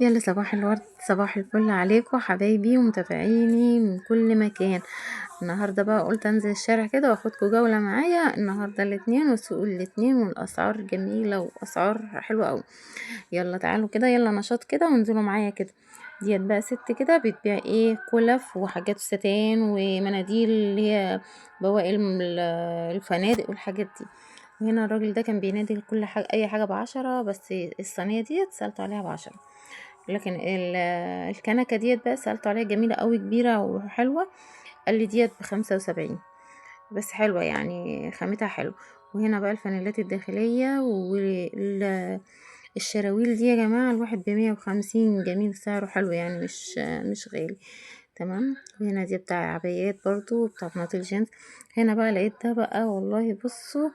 يلا صباح الورد، صباح الفل عليكم حبايبي ومتابعيني من كل مكان. النهارده بقى قلت انزل الشارع كده واخدكم جولة معايا. النهارده الاثنين وسوق الاثنين والاسعار جميلة واسعار حلوة قوي. يلا تعالوا كده، يلا نشاط كده وانزلوا معايا كده. ديت بقى ست كده بتبيع ايه؟ كلف وحاجات ستان ومناديل اللي هي بواقي الفنادق والحاجات دي. وهنا الراجل ده كان بينادي كل حاجة، اي حاجة ب10، بس الصينية ديت سألته عليها ب10. لكن الكنكة ديت بقى سألته عليها، جميلة قوي، كبيرة وحلوة، قال لي ديت ب75، بس حلوة يعني، خامتها حلو. وهنا بقى الفانيلات الداخلية والشراويل دي يا جماعة، الواحد ب150، جميل، سعره حلو يعني، مش غالي. تمام. وهنا دي بتاع عبايات برضو، بتاع بناطيل جينز. هنا بقى لقيت ده بقى، والله بصوا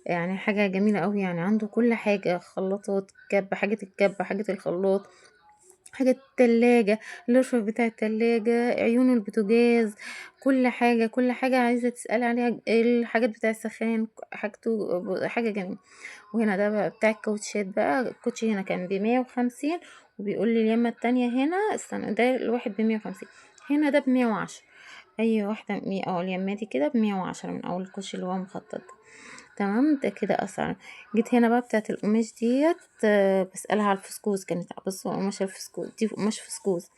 يعني حاجة جميلة قوي، يعني عنده كل حاجة، خلاطات، كب، حاجة الكب، حاجة الخلاط، حاجة التلاجة، الرفرف بتاع التلاجة، عيون البوتاجاز، كل حاجة، كل حاجة عايزة تسألي عليها، الحاجات بتاع السخان، حاجته حاجة جميلة. وهنا ده بقى بتاع الكاوتشات بقى، الكوتشي هنا كان ب150، وبيقول لي اليمة التانية هنا استنى، ده الواحد ب150، هنا ده ب110، أي واحدة مية، أو اليمة دي كده ب110 من أول الكوتشي اللي هو مخطط ده. تمام. ده كده أسعار. جيت هنا بقى بتاعت القماش ديت، بسألها على الفسكوز، كانت بصوا قماش الفسكوز دي، قماش فسكوز،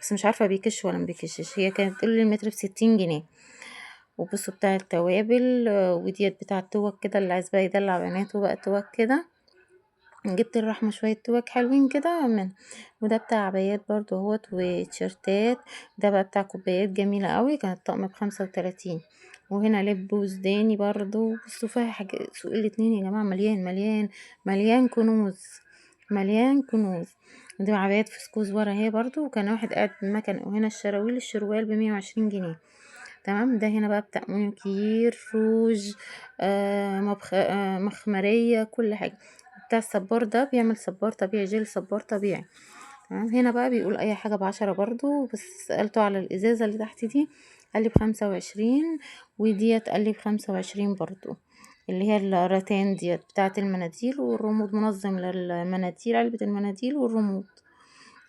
بس مش عارفة بيكش ولا ما بيكشش. هي كانت بتقول لي المتر ب60 جنيه. وبصوا بتاع التوابل، وديت بتاع التوك كده، اللي عايز بقى يدلع بناته بقى توك كده. جبت الرحمة شوية توك حلوين كده من، وده بتاع عبايات برضو اهوت وتيشيرتات. ده بقى بتاع كوبايات جميلة قوي، كانت طقم ب35. وهنا لب وسوداني برضو. بصوا فيها حاجة، سوق الاتنين يا جماعة مليان مليان مليان كنوز، مليان كنوز. ودي عبايات فسكوز ورا اهي برضو، وكان واحد قاعد بمكان. وهنا الشراويل، الشروال ب120 جنيه. تمام. ده هنا بقى بتاع مونيكير، روج، مخمرية، كل حاجة. بتاع الصبار ده بيعمل صبار طبيعي، جيل صبار طبيعي. تمام. هنا بقى بيقول اي حاجة ب10 برضو، بس سألته على الازازة اللي تحت دي قال لي ب25، وديت قال لي ب25 برضو، اللي هي الراتان ديت بتاعة المناديل والرمود، منظم للمناديل، علبة المناديل والرمود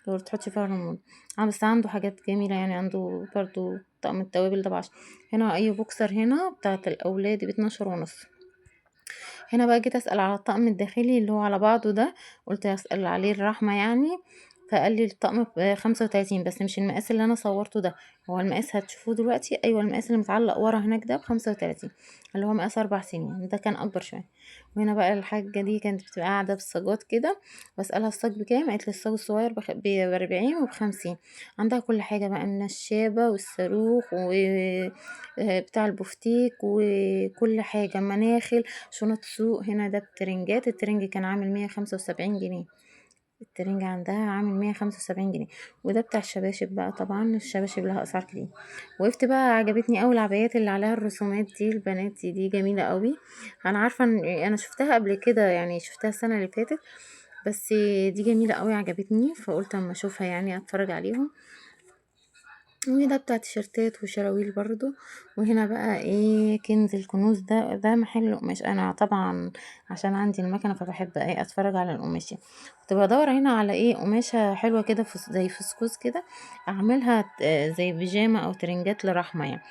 لو تحطي فيها الرمود. بس عنده حاجات جميلة يعني، عنده برضو طقم التوابل ده ب10. هنا اي بوكسر هنا بتاعة الاولاد ب12.5. هنا بقى جيت اسأل على الطقم الداخلي اللي هو على بعضه ده، قلت اسأل عليه الرحمة يعني، فقال لي الطقم ب35، بس مش المقاس اللي انا صورته ده، هو المقاس هتشوفوه دلوقتي. ايوه المقاس اللي متعلق ورا هناك ده ب35، اللي هو مقاس 4 سنين، ده كان اكبر شوية. وهنا بقى الحاجة دي كانت بتبقى قاعدة بالصاجات كده، بسألها الصاج بكام، قالت لي الصاج الصغير ب40 وبخمسين. عندها كل حاجة بقى، النشابة والصاروخ و بتاع البفتيك وكل حاجة، مناخل، شنط سوق. هنا ده بترنجات، الترنج كان عامل 175 جنيه، الترنج عندها عامل 175 جنيه. وده بتاع الشباشب بقى، طبعا الشباشب لها اسعار كتير. وقفت بقى عجبتني قوي العبايات اللي عليها الرسومات دي، البنات دي جميلة قوي. انا عارفه ان انا شفتها قبل كده يعني، شفتها السنة اللي فاتت، بس دي جميلة قوي عجبتني، فقلت اما اشوفها يعني اتفرج عليهم. وده بتاع تيشرتات وشراويل برضو. وهنا بقى ايه، كنز الكنوز ده، ده محل قماش. انا طبعا عشان عندي المكنه فبحب ايه اتفرج على القماش. كنت بدور هنا على ايه قماشة حلوة كده، زي فسكوز كده، اعملها زي بيجامه او ترنجات لرحمه يعني،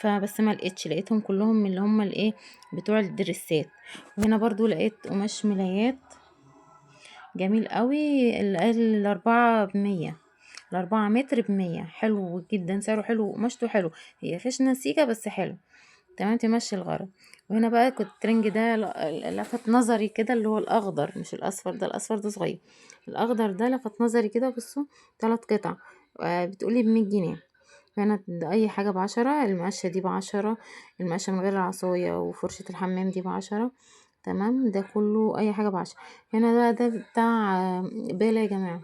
فبس ما لقيتش، لقيتهم كلهم من اللي هم الايه بتوع الدريسات. وهنا برضو لقيت قماش ملايات جميل قوي، اللي قال الأربعة بمية، الأربعة متر بمية، حلو جدا، سعره حلو وقماشته حلو، هي خشنة سيكة بس حلو. تمام، تمشي الغرض. وهنا بقى كنت الترنج ده لفت نظري كده، اللي هو الأخضر مش الأصفر ده، الأصفر ده صغير، الأخضر ده لفت نظري كده. بصوا 3 قطع، بتقولي بمية جنيه. هنا أي حاجة ب10، المقشة دي ب10، المقشة من غير العصاية وفرشة الحمام دي ب10. تمام، ده كله أي حاجة ب10. هنا بقى ده بتاع بالة يا جماعة،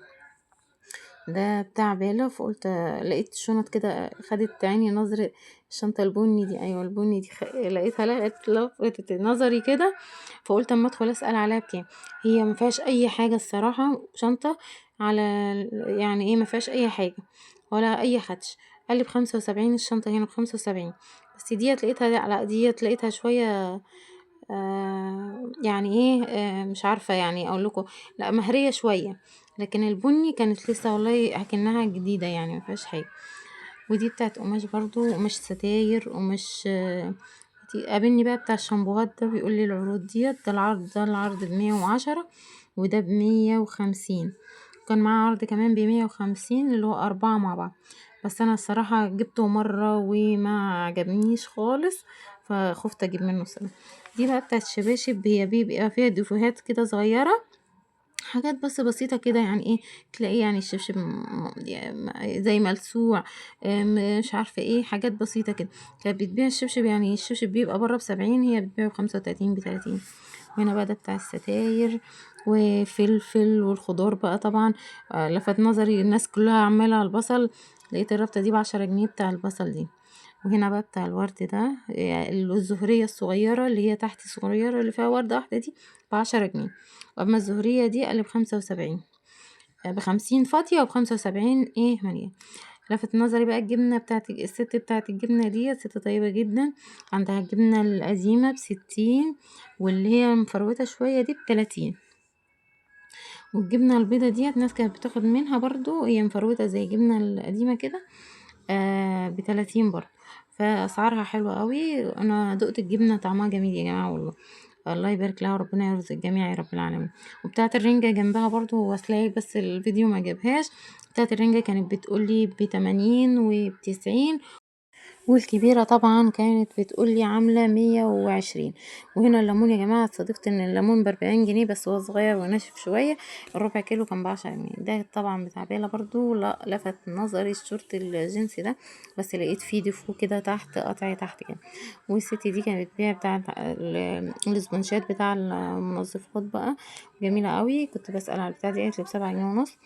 ده بتاع بالة. فقلت لقيت شنط كده خدت عيني نظرة، الشنطة البني دي، أيوة البني دي لقيتها لفتت نظري كده، فقلت اما ادخل اسأل عليها بكام. هي ما فيهاش اي حاجة الصراحة، شنطة على يعني ايه، ما فيهاش اي حاجة ولا اي خدش. قال لي ب75 الشنطة هنا ب75، بس ديت لقيتها لا، لا ديت لقيتها شوية، يعني ايه، مش عارفة يعني اقول لكم، لا مهرية شوية. لكن البني كانت لسه والله اكنها جديدة يعني ما فيهاش حاجة. ودي بتاعت قماش برضو، قماش ستاير، قماش. قابلني بقى بتاع الشامبوهات ده بيقول لي العروض ديت، ده العرض، ده العرض ب110 وده ب150، كان معاه عرض كمان ب150 اللي هو 4 مع بعض. بس انا الصراحة جبته مرة وما عجبنيش خالص، فخفت اجيب منه الصراحة. دي بقى بتاعت شباشب، هي بيبقى فيها ديفوهات كده صغيرة، حاجات بس بسيطة كده، يعني ايه تلاقي يعني الشبشب زي ملسوع، مش عارفة ايه، حاجات بسيطة كده. كانت بتبيع الشبشب، يعني الشبشب بيبقى بره ب70، هي بتبيعه ب35 ب30. وهنا بقى ده بتاع الستاير وفلفل والخضار بقى طبعا. لفت نظري الناس كلها عمالة على البصل، لقيت الربطة دي ب10 جنيه بتاع البصل دي. وهنا بقى بتاع الورد ده، الزهرية الصغيرة اللي هي تحت الصغيرة اللي فيها وردة واحدة دي ب10 جنيه. وأما الزهرية دي قال ب75، ب50 فاضية وبخمسة وسبعين ايه مليان. لفت نظري بقى الجبنة بتاعت الست، بتاعت الجبنة دي ست طيبة جدا، عندها الجبنة القديمة ب60، واللي هي مفروتة شوية دي ب30. والجبنة البيضة ديت ناس كانت بتاخد منها برضو، هي مفروتة زي الجبنة القديمة كده، ب30 برضو. فأسعارها حلوة قوي. أنا دقت الجبنة طعمها جميل يا جماعة والله، الله يبارك لها وربنا يرزق الجميع يا رب العالمين. وبتاعة الرنجة جنبها برضو، وصلاي بس الفيديو ما جابهاش. بتاعة الرنجة كانت بتقولي ب80 وب90، والكبيرة طبعا كانت بتقولي عاملة 120. وهنا الليمون يا جماعة، اتصادفت ان الليمون ب40 جنيه، بس هو صغير وناشف شوية، الربع كيلو كان ب10 جنيه. ده طبعا بتاع بيلا برضو، لا لفت نظري الشورت الجنسي ده، بس لقيت فيه دفو كده تحت، قطع تحت كده. والست دي كانت بتبيع بتاع الاسبونشات بتاع المنظفات بقى، جميلة قوي. كنت بسأل على البتاع دي، قالت لي ب7 جنيه ونص.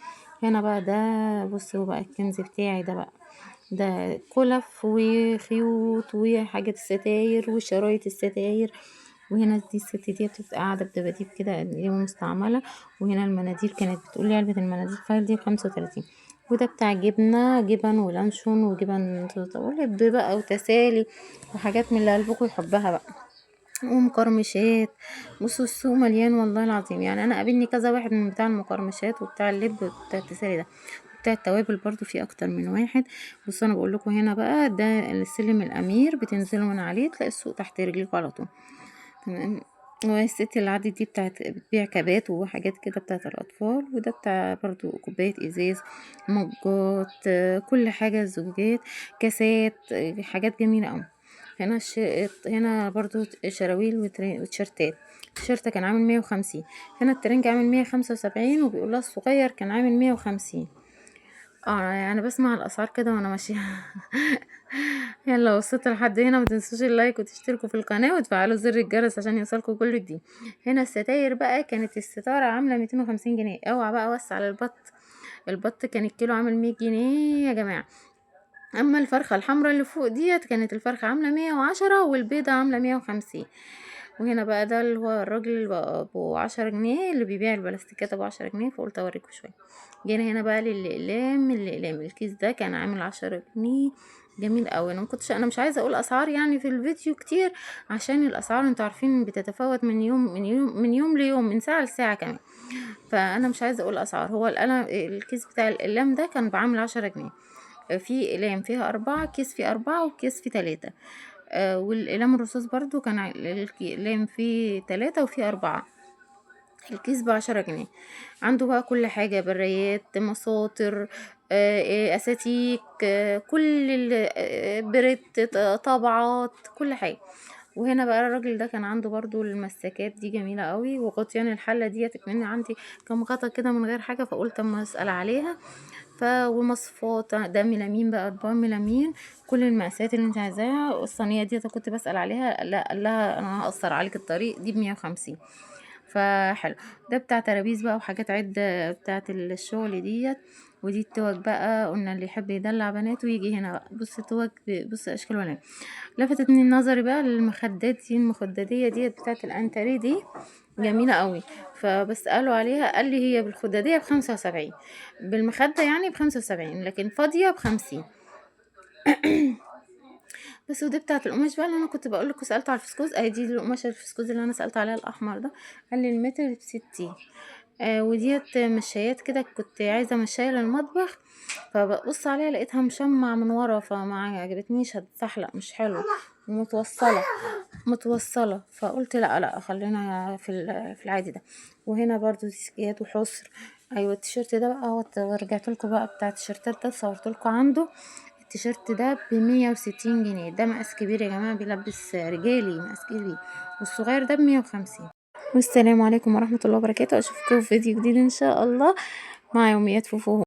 هنا بقى ده بصوا بقى الكنز بتاعي ده بقى، ده كلف وخيوط وحاجة الستاير وشرايط الستاير. وهنا دي الست دي بتبقى قاعدة بدباديب كده اللي مستعملة. وهنا المناديل كانت بتقول لي علبة المناديل فايل دي ب35. وده بتاع جبنة، جبن ولانشون وجبن ولب بقى وتسالي وحاجات من اللي قلبكم يحبها بقى، ومقرمشات. بصوا السوق مليان والله العظيم، يعني انا قابلني كذا واحد من بتاع المقرمشات وبتاع اللب وبتاع التسالي ده، بتاع التوابل برضو في اكتر من واحد. بصوا انا بقول لكم هنا بقى ده السلم الامير، بتنزلوا من عليه تلاقي السوق تحت رجليكم على طول، تمام. والست اللي عدت دي بتاعت بتبيع كبات وحاجات كده بتاعت الاطفال. وده بتاع برضو كوبايه ازاز، مجات، كل حاجه، زجاجات، كاسات، حاجات جميله قوي. هنا هنا برضو شراويل وتيشيرتات. التيشيرت كان عامل 150، هنا الترنج عامل 175، وبيقول لها الصغير كان عامل 150. يعني بسمع الاسعار كده وانا ماشيه. يلا وصلت لحد هنا، ما تنسوش ال like وتشتركوا في القناه وتفعلوا زر الجرس عشان يوصلكوا كل جديد. هنا الستاير بقى، كانت الستاره عامله 250 جنيه. اوعى بقى وسع على البط، البط كان الكيلو عامل 100 جنيه يا جماعه. اما الفرخه الحمراء اللي فوق ديت كانت الفرخه عامله 110، والبيضه عامله 150. وهنا بقى ده اللي هو الراجل اللي ابو 10 جنيه اللي بيبيع البلاستيكات ابو 10 جنيه، فقلت اوريكم شويه. جينا هنا بقى للاقلام، الاقلام الكيس ده كان عامل 10 جنيه، جميل قوي. انا ما كنتش، انا مش عايزه اقول اسعار يعني في الفيديو كتير، عشان الاسعار انتوا عارفين بتتفاوت من يوم ليوم، من ساعه لساعه كمان، فانا مش عايزه اقول اسعار. هو القلم الكيس بتاع الاقلام ده كان بعامل 10 جنيه، في اقلام فيها 4، كيس فيه 4 وكيس فيه 3. والاقلام الرصاص برضو كان الاقلام فيه 3 وفيه 4، الكيس ب10 جنيه. عنده بقى كل حاجة، برايات، مساطر، اساتيك، كل بريت، طبعات، كل حاجة. وهنا بقى الراجل ده كان عنده برضو المساكات دي جميلة قوي، وغطيان الحلة ديت اتمنى عندي كام غطا كده من غير حاجة، فقلت اما اسأل عليها. ومصفات، ده ميلامين بقى، اطباق ميلامين، كل المقاسات اللي انت عايزاها. والصينية ديت كنت بسأل عليها، لا قال لها انا هقصر عليك الطريق، دي ب150. فحلو. ده بتاع ترابيز بقى وحاجات عدة بتاعت الشغل ديت. ودي التوك بقى، قلنا اللي يحب يدلع بناته يجي هنا بقى. بص التوك، بص اشكال ولا لفتت من نظري بقى المخدات دي، المخددية ديت بتاعت الانتريه دي جميلة قوي، فبسأله عليها قال لي هي بالخدادية ب75، بالمخدة يعني ب75، لكن فاضية ب50 بس. ودي بتاعت القماش بقى اللي انا كنت بقول لكم سألته على الفسكوز، اهي دي القماش الفسكوز اللي انا سألت عليها الاحمر ده، قال لي المتر ب60. وديت مشايات كده، كنت عايزة مشاية للمطبخ، فببص عليها لقيتها مشمع من ورا، فما عجبتنيش، هتتزحلق مش حلو، ومتوصلة متوصلة، فقلت لا لا خلينا في العادي ده. وهنا برضو ديسكيات وحصر. ايوه التيشيرت ده بقى هو رجعت لكم بقى بتاع التيشيرتات ده، صورت لكم عنده. التيشيرت ده ب160 جنيه، ده مقاس كبير يا جماعة، بيلبس رجالي مقاس كبير، والصغير ده ب150. والسلام عليكم ورحمة الله وبركاته. اشوفكم في فيديو جديد ان شاء الله مع يوميات فوفو.